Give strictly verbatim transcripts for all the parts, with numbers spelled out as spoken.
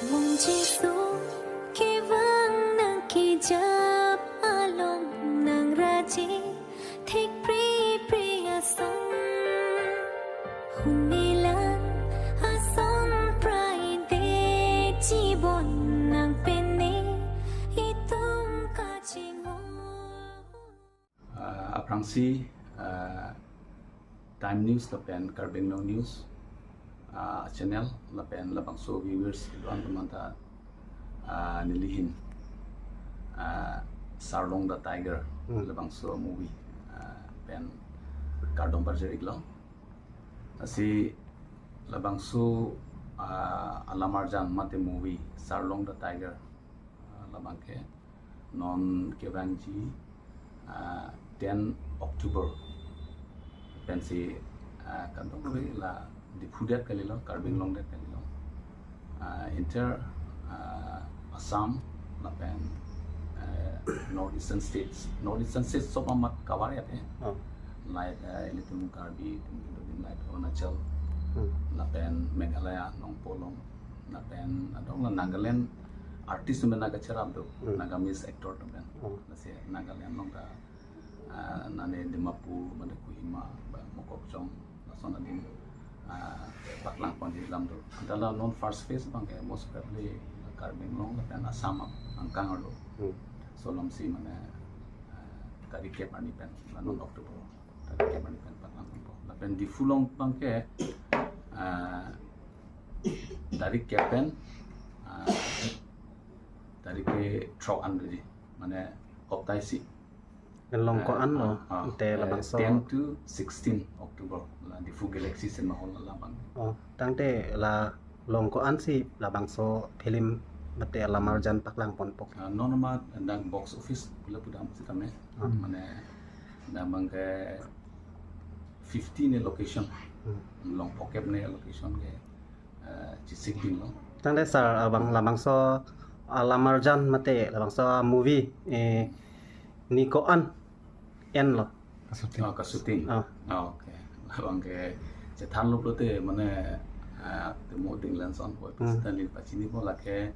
Mung Jisu kevang nangkejap along nangraje thik pripri ason. Huni lang ason praide chibon nang pene itum kachingho. Ah, aphrangsi, ah, Time News lapen Karbi Anglong News, ah, channel lapen labangso viewers do-an atum anta, ah, nelihin, ah, Sarlong the Tiger, Hmm. labangso movie, ah, pen kardom parjir iklo. Lasi labangso, ah, alamarjan mate movie Sarlong the Tiger, ah, labangke non kevangji, ah, ten October pensi, ah, kardom ri la Diphu det kalilo, Karbi Anglong det kalilo. Ah, entire, ah, Assam lapen, eh, North Eastern States. North Eastern States sob amat cover ya te. Oh. Like, eh, ilitum Karbi, ilitum like Arunachal, Hmm. lapen Meghalaya, Nongpoh along, lapen adong la Nagaland artist atum pen nangkacherap do, Hmm. Nagamese actor atum pen. Oh. Lasi Nagaland along ta, ah, nane Dimapur, mane Kohima, ba Mokokchung, lason adim, ah, paklang ponji alam do. Anta la non first phase abangke most probably Karbi Anglong lapen Assam angkang arlo. Hmm. Solom si mane, ah, tarik kep arni pen, la non Hmm. October tarik kep arni pen paklang ponpo. Lapen Diphu along abangke, ah, tarik kep pen, ah, tarik kethrok an beri, mane hoptai isi. Along ko-an lo, Ah, ah, te eh, labangso. Ten to sixteen October, la Diphu Galaxy Cinema Hall labang. Oh, tangte la along ko-an si labangso film mate alamarjan paklang ponpo. Ah, non ma dak box office pula pudam sitame. Hmm. Mane dak abangke fifty ne location. Hmm. Along phokep ne location ke, eh, chesik ding lo. Tangte sir, abang labangso alamarjan mate labangso movie, eh, ne ko-an enlo? Kashooting. Oh, kashooting. Oh. Ah, okay. Labangke chethanlo pulote mane, ah, temo ding lanson po. Hmm. Sita neli pachinipo lake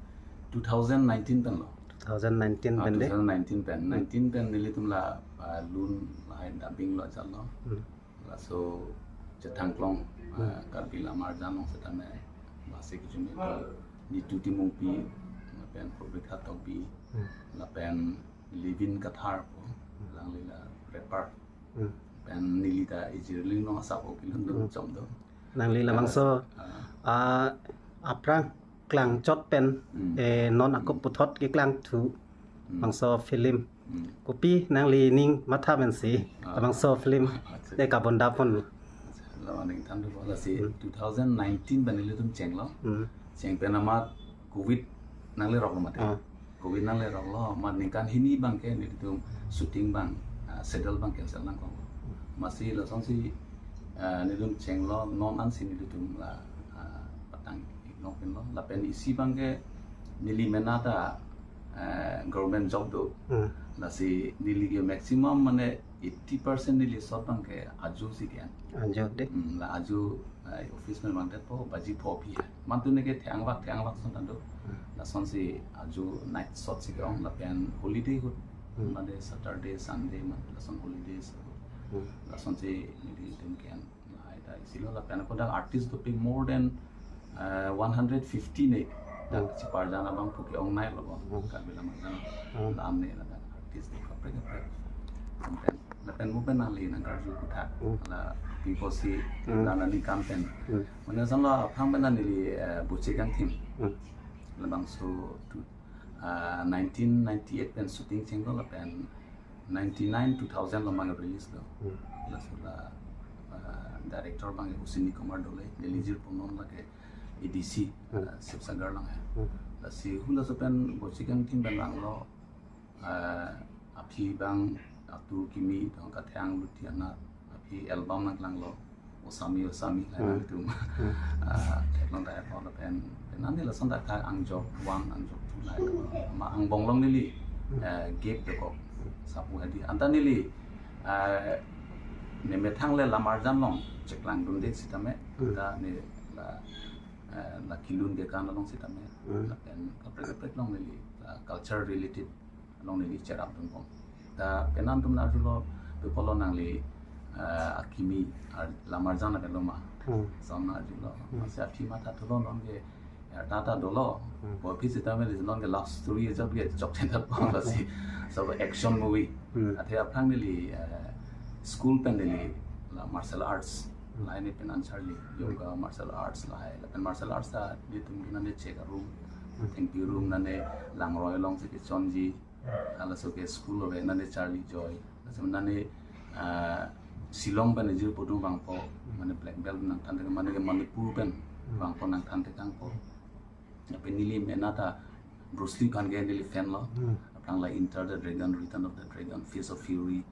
two thousand nineteen pen lo. Two thousand nineteen Ah, pen de? Two thousand nineteen pen. Hmm. Nineteen pen nelitum la, ah, lun lahai dubbing lo jalo. Hmm. Laso chethang klong, Hmm. ah, Karbi alamarjan along setame basi kejumi ko Nitu Timungpi, lapen Probitha Tokbi, Hmm. lapen Livin Kathar po, Hmm. alangli la rapper. Hmm. Pen neli ta ejirling no asap o kilun do Hmm. chom do. Nangli labangso, Ah. ah, aphrang klangchot pen, Hmm. eh, non ako Hmm. puthot keklangthu Hmm. labangso film. Hmm. Kopi nangli ning matha pensi Ah. labangso film Acha. eh kabonda pon. Acha, la ningthan do lasi Hmm. two thousand nineteen pen nelitum chenglo. Hmm. Cheng pen amat covid nanglerok lo mate. Ah. Covid nanglerok lo, amat ningkan hini abangke nelitum shooting abang, ah, schedule abang cancel nangkok. Amatsi lasonsi, ah, nelitum chenglo, non ansi nelitum la, ah, patang iknok pinlo. Lapen isi abangke neli mena ta, ah, government job do. Hmm. Lasi neli ke maximum mane eighty percent neli shot abangke ajo si ke-en. Ajo de. Hmm, la ajo, ah, office pen vangdet po baji pho aphi hai. Mantu neke thengvak thengvak ason ta do. Hmm. Lasonsi ajo night shot si ke-ong lapen holiday ahut. Hmm. Mane Saturday, Sunday, mane lason holidays ahut. Hmm. Lasonsi nelitum ke-en lahai ta isi lo lapen ako dak artist dopik more than, eh, one hundred fifty ne. Dak Hmm. cheparjan abang pu ke-ong nai lo bo. Hmm. Karbi alamarjan. Hmm. Lam ne ladak artist do kaprek kaprek. Lapen, lapen mo pen nangli nangkarju puthak. Hmm. La pipotsi Hmm. la nangli kam pen. Hmm. Mane ason lo aphrang pen neli, eh, Bochekangthim. Hmm. Labangso tu, ah, nineteen ninety-eight pen shooting chenglo lapen ninety-nine two thousand lo abang release lo. Hmm. Laso la, ah, director abang Ashwini Kumar Doley, neli jirpo non lake A D C, Hmm. ah, Sivasagar along hai. Hmm. Lasi hula laso pen Bochekangthim pen vanglo, ah, aphi abang Atu Kimi, tong Kathang Luti Anat, aphi album nangklanglo, Osami Osami, Hmm. nelitum. Hmm. Ah, theklong ta apor lapen, pen neli lason ta kha Angjok one, Angjok two la, ma angbong along neli, Hmm. eh, gap dokok, sapu hadi. Anta neli, eh, ne methang le alamarjan along cheklangdunde sitame, Hmm. anta ne la, eh, la kelun kekan along sitame, Hmm. lapen kaprek kaprek along neli, eh, culture related along neli cherapdunbom. Ta penang atum nang arjulo, pi apotlo nangli, eh, akimi, ar-, lam arjan lapen lo ma. Hmm. Lason nang arjulo. Hmm. Masi aphi mathathulo, non ke, eh, ta ta dolo. Hmm. Bo aphi sitame neli non ke love story ajok ke chok chentat po Hmm. lasi. So action movie. Hmm. Athe aphrang neli, eh, school pen neli la martial arts. Hmm. Lahai neli pen an charli. Yoga, martial arts lahai. Lapen martial arts ta nelitum ke nane chek arum. Hmm. Thengpi arum nane langroi alongsi kechonji. Halaso ke school ave nane charli joi. Laso nane, ah, Shillong pen ejir podun vangpo, mane black belt nangthan tekang, mane ke Manipur pen Hmm. vangpo nangthan tekangpo. Lapen neli mena ta Bruce Lee aphan ke neli fan lo. Hmm. Aphrang la Enter the Dragon, Return of the Dragon, Fist of Fury,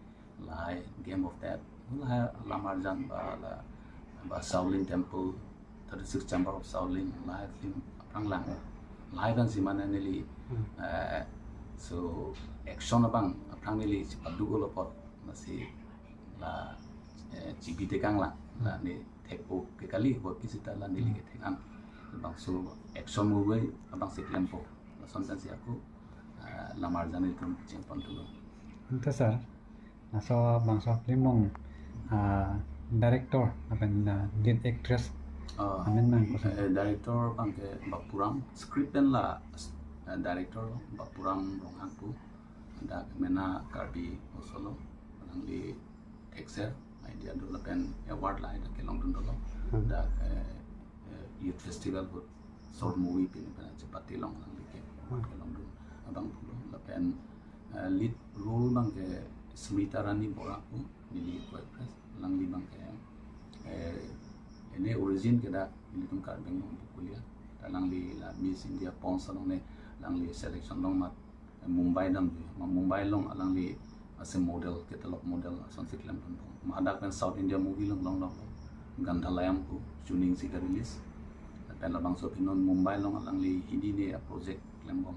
lahai Game of Death, lahai lam arjan ba la, ba Shaolin Temple, thirty-six Chamber of Shaolin, lahai film aphrang lang. Lahai aphansi mane neli, Hmm. eh, so action abang aphrang neli chepaduk-olo apot, lasi la, eh, chibi tekang lang, la Hmm. ne thekpo ke kali, bo aphi sita la neli Hmm. kethek an. Labangso action movie abangsi klempo. Lason aphansi ako, eh, lam arjan itum chengpon thulo. Ante sir, laso bangso film along, ah, director lapen, ah, lead actress Ah, amen nang ko sir. Eh, director abang ke Bapuram, script pen la, eh, director Bapuram Ronghang pu. Dak mena Karbi Hosolo, alangli thekser, idea do lapen award lahai dak kelongdun dolo. Hmm. Dak, eh, eh, Youth Festival ahut short movie pini pen chepate along alangli ke award kelongdun abang pulo. Lapen, eh, lead role abang ke Smita Rani Bora pu, neli co-actress, alangli abang ke, eh, ene origin ke dak nelitum Karbi Anglong pu kulia. Alangli la Miss India Pons along ne alangli selection along mat Mumbai damji, ma Mumbai along alangli ase model, catalog model asonsi klemdunpo. Ma hadak pen South India movie along longlo, Gandhalayam pu, chuning si ke-release. Lapen labangso aphi non Mumbai along alangli Hindi ne a-project klembom.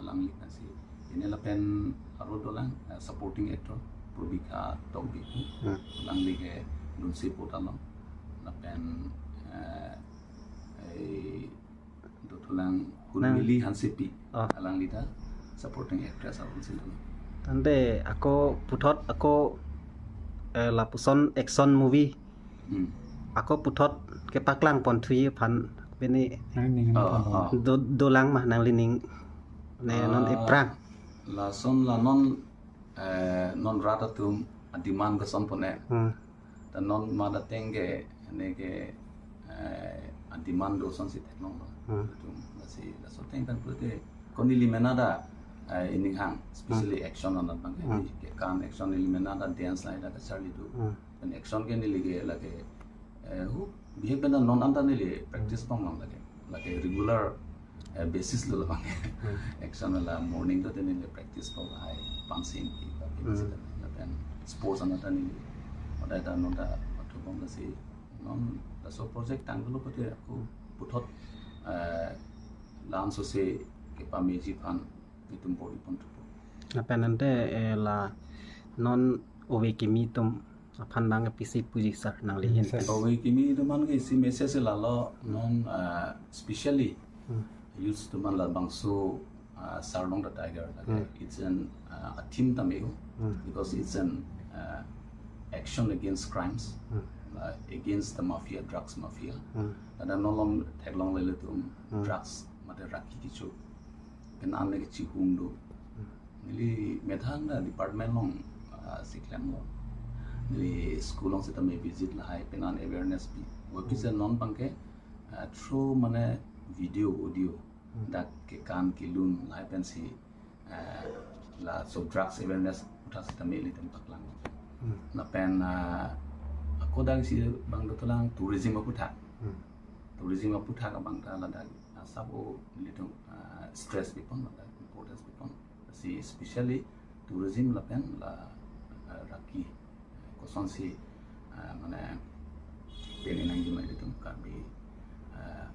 Alangli pensi. Pini lapen aro dolang, eh, supporting actor, Probika Tokbi pu. Hmm. Alangli ke Dunsi Pota along. Lapen, eh, eh, Dothulang Nang. Hunmili Hansepi. Ah. Alangli ta supporting actress alongsi dolo. Tangte ako puthot ako, eh, lapuson action movie. Hmm. Ako puthot kepaklang ponthuji aphan pini Nang ning Oh, nang oh. do, dolang ma nanglining ne non Ah. ephrang. Lason la non, eh, non rat atum a-demand kosonpo ne. Hmm. Ta non mat ateng ke, ne ke, eh, a-demand do asonsi theklonglo. Hmm. Itum lasi, laso ateng pen pulote, ko neli mena ta, eh, ining hang, especially Hmm. action anat abang ke, Hmm. kekan action neli mena ta dance lahai ta kacharli do. Hmm. Pen action ke neli ke lake, eh, hu, bihek pen ta non anta neli practice pang lang lake. Lake regular, eh, basis lo labang ke. Hmm. Action la morning to te neli practice po hai pansing ki ba Hmm. lapen sports anat ta neli. Pada ta non ta mathu pon lasi non laso project tanglo pute ako puthot, eh, la-an sose kepameji aphan itum bor-i ponthupo. Lapen ante, eh, la non ove kimi atum aphan abang pisi puji sir nangli Hmm, hin sir. pen. Ove kimi atum aphan ke isi message lalo non, ah, specially Hmm. youths atum aphan labangso, ah, Sarlong the Tiger lake. Hmm. It's an, ah, a theme tame ho. Hmm. Because it's an, ah, action against crimes, Hmm. ah, against the mafia, drugs mafia. Hmm. Ladak non along theklongle ilitum Hmm. drugs mate raki kecho pen an le kechihung do. Hmm. Neli methang ta department along, ah, si klemlo. Neli school along sitame visit lahai pen an awareness pi. Vo pi Hmm. se non abang ke, ah, through mane video, audio. Hmm. Dak kekan kelun lahai pensi, ah, laso drugs awareness aputhak sitame ilitum paklang. Hmm. Lapen, ah, ako dak isi abang dothulang tourism aputhak. Hmm. Tourism aputhak abang ta ladak, ah, sabo ilitum, ah, stress pipon ladak importance pipon. Si especially tourism lapen la, ah, raki. Kosonsi, ah, mane pini nangji ma ilitum Karbi, ah,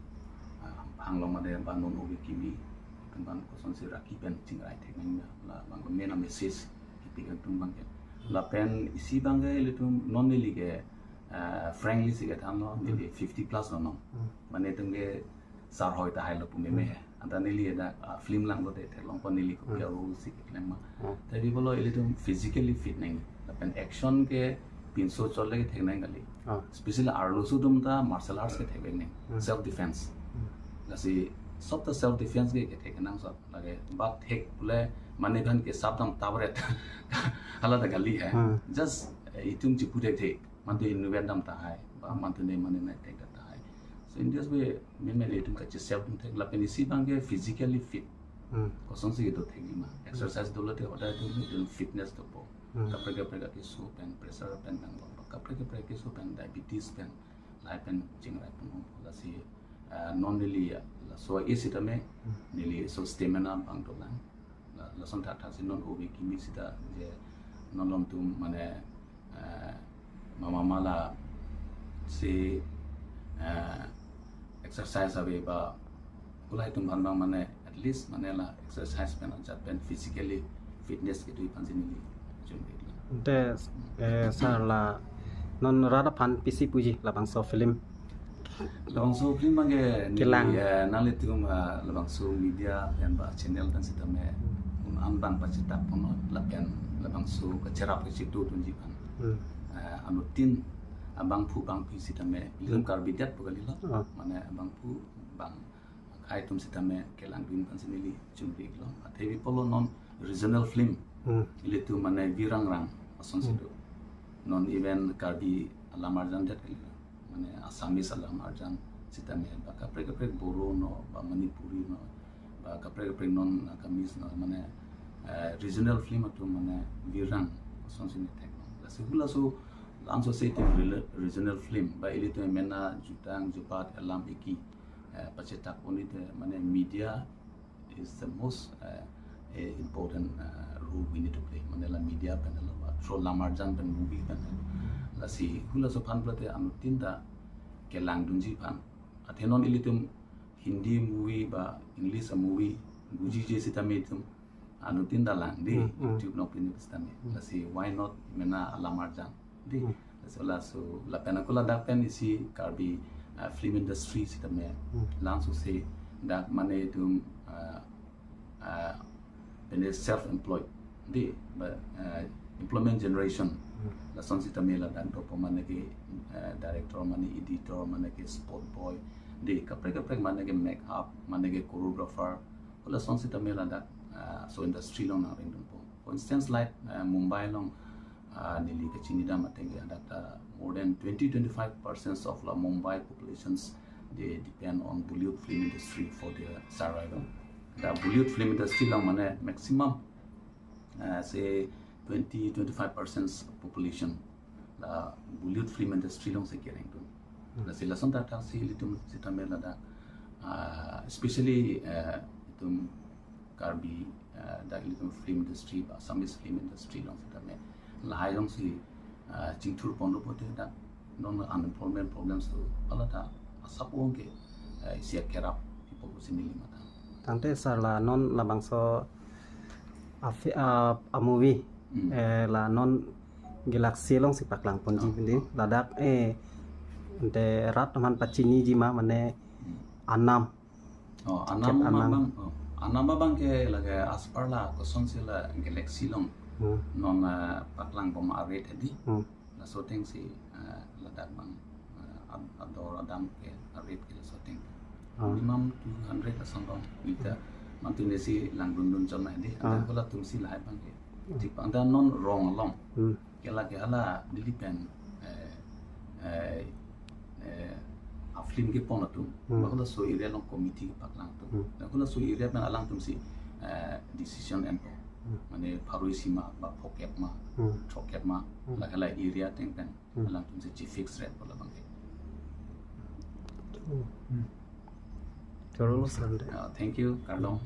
ah, Anglong mate ba non ove kimi, itum aphan kosonsi raki pen chingrai thek nangji ma, labang ke main message kipi kan atum abang ke. Lapen isi abang ke ilitum non neli ke, uh, frankly si kethan lo, neli fifty plus lo non. Hmm. Mane itum ke sar hoi tahai lo pu meme. Hmm. Anta neli dak, uh, film langlote theklongpo neli kopi Hmm. a-role si keklem ma. Hmm. Tadi bolo ilitum physically fit nang. Lapen action ke pinso chot le kethek nang kali. Ah. Especially arloso atum ta martial arts kethek nang. Hmm. Self defense. Hmm. Lasi sob ta self defense ke kethek nang sob. Lake bat thek pule mane bhan ke sab dam tabret. Hala ta kali hai. Hmm. Just, eh, itum chipu thekthek. Mantu inutvet dam tahai. Ba mantu ne mane nai thek tahai. So in this way, meme ilitum kachi self defense thek lapen isi abang ke physically fit. Hmm. Kosonsi kedo thek ma. Exercise dolote hodai itum fitness dopo. Hmm. Kaprek kaprek akeso pen pressure pen nang lo. Kaprek kaprek akeso pen diabetes pen, lahai pen chingrai pen ong. Lasi, eh, non neli ya, laso isi tame, Hmm. neli so stamina abang dolang. La, lason thakthak si non ove kimi sita je non alom atum mane, eh, mama mala si, eh, exercise ave ba ulai atum aphan abang mane at least mane la exercise pen ajat pen physically fitness kedo aphan si neli chun. Te, eh, sir la non rat aphan pisi puji labangso film. Labangso film abang ke neli, Kelang. eh, nanglitum, eh, labangso media pen ba channel pen sitame un an abang pachitak ponlo lapen labangso kacherap kachitu dunji aphan. Hmm. Eh, anuttin abangphu bangphi sitame ilitum Hmm. Karbi det pu kali lo. Ah. Mane abangphu bang akhai atum sitame kelangdun aphan si neli chunri lo. Athe bi pulo non regional film. Hmm. Ilitum mane Virangrang ason Hmm. situ. Non even Karbi alam arjan det kali lo. Mane Assamese alam arjan sitame ba kaprek kaprek Boro no, ba Manipuri no, ba kaprek kaprek non Nagamese no, mane, eh, regional film atum mane Virang ason si neli thek lo. Lasi hula so, laso si itum rela-, regional film, ba ilitum mena jutang jubat alam iki, eh, pachitak pon ite mane media is the most, eh, eh, important, eh, role we need to play. Mane la media pen lo ba through lam arjan pen movie pen. Lasi hula so aphan pulote anuttin ta kelangdunji aphan. Athe non ilitum Hindi movie ba English a-movie gujije sitame itum anuttin ta lang dei, Hmm, hmm. YouTube along pini sitame. Hmm. Lasi why not mena alam arjan dei. Hmm. Lasi laso lapen ako ladak pen isi Karbi, ah, film industry sitame Hmm. langsung si dak mane itum, ah, ah, pene self employed dei, ba, ah, employment generation. Hmm. Lason sitame ladak dopo mane ke, ah, director mane editor mane ke spot boy dei, kaprek kaprek mane ke make up mane ke choreographer. Lason sitame ladak, ah, so industry along nangring dunpo. For instance, like, ah, Mumbai along, ah, neli kachini dam ateng ke hadak ta more than twenty twenty-five percent of la Mumbai populations, they depend on Bollywood film industry for their survival. The Bollywood film industry along mane maximum, ah, say twenty twenty-five percent population la Bollywood film industry along si kereng dun. Hmm. Lasi lason thakthak si ilitum sitame ladak, ah, especially, eh, itum Karbi, eh, dak ilitum film industry ba Assamese film industry along sitame lahai along si, ah, chingthur ponlo pulote dak non unemployment problems tu hala ta asap ong ke, eh, isi akerap ipo pusi neli matha. Tangte sir la non labangso a fi-, a, a-movie, Hmm. eh, la non Galaxy along si paklang ponji Oh, pini. Oh. Ladak, eh, ante rat atum aphan pachiniji ma mane Hmm. anam. Oh, Tiket anam anam. Abang, oh, anam abang ke lake as per la kosonsi la Galaxy along. Hmm. Non, eh, paklang bom a-rate hedi. Hmm. Laso ateng si, eh, ladak abang, eh, ad-, ador adam ke a-rate ke laso ateng. Ah. Minimum two hundred ason abang. Ita Hmm. mantu ne si langdun dun chot na hedi. Ah. Ada ko latum si lahai abang ke. Hmm. Thik abang ta non rong along. Hmm. Ke lake hala Delhi pen, eh, eh, eh, a-film kepon atum. Hmm. Ba halaso area along committee kepaklang atum. Hmm. Lapen halaso area pen alangtum si, eh, decision enpo. Hmm. Mane pharo isi ma, ba phokep ma, Hmm. throkkep ma, Hmm. la hala area ateng pen Hmm. alangtum si chi-fix ret po labang ke. Hmm. Hmm. Choro lo sir ante. Ah, thank you, kardom.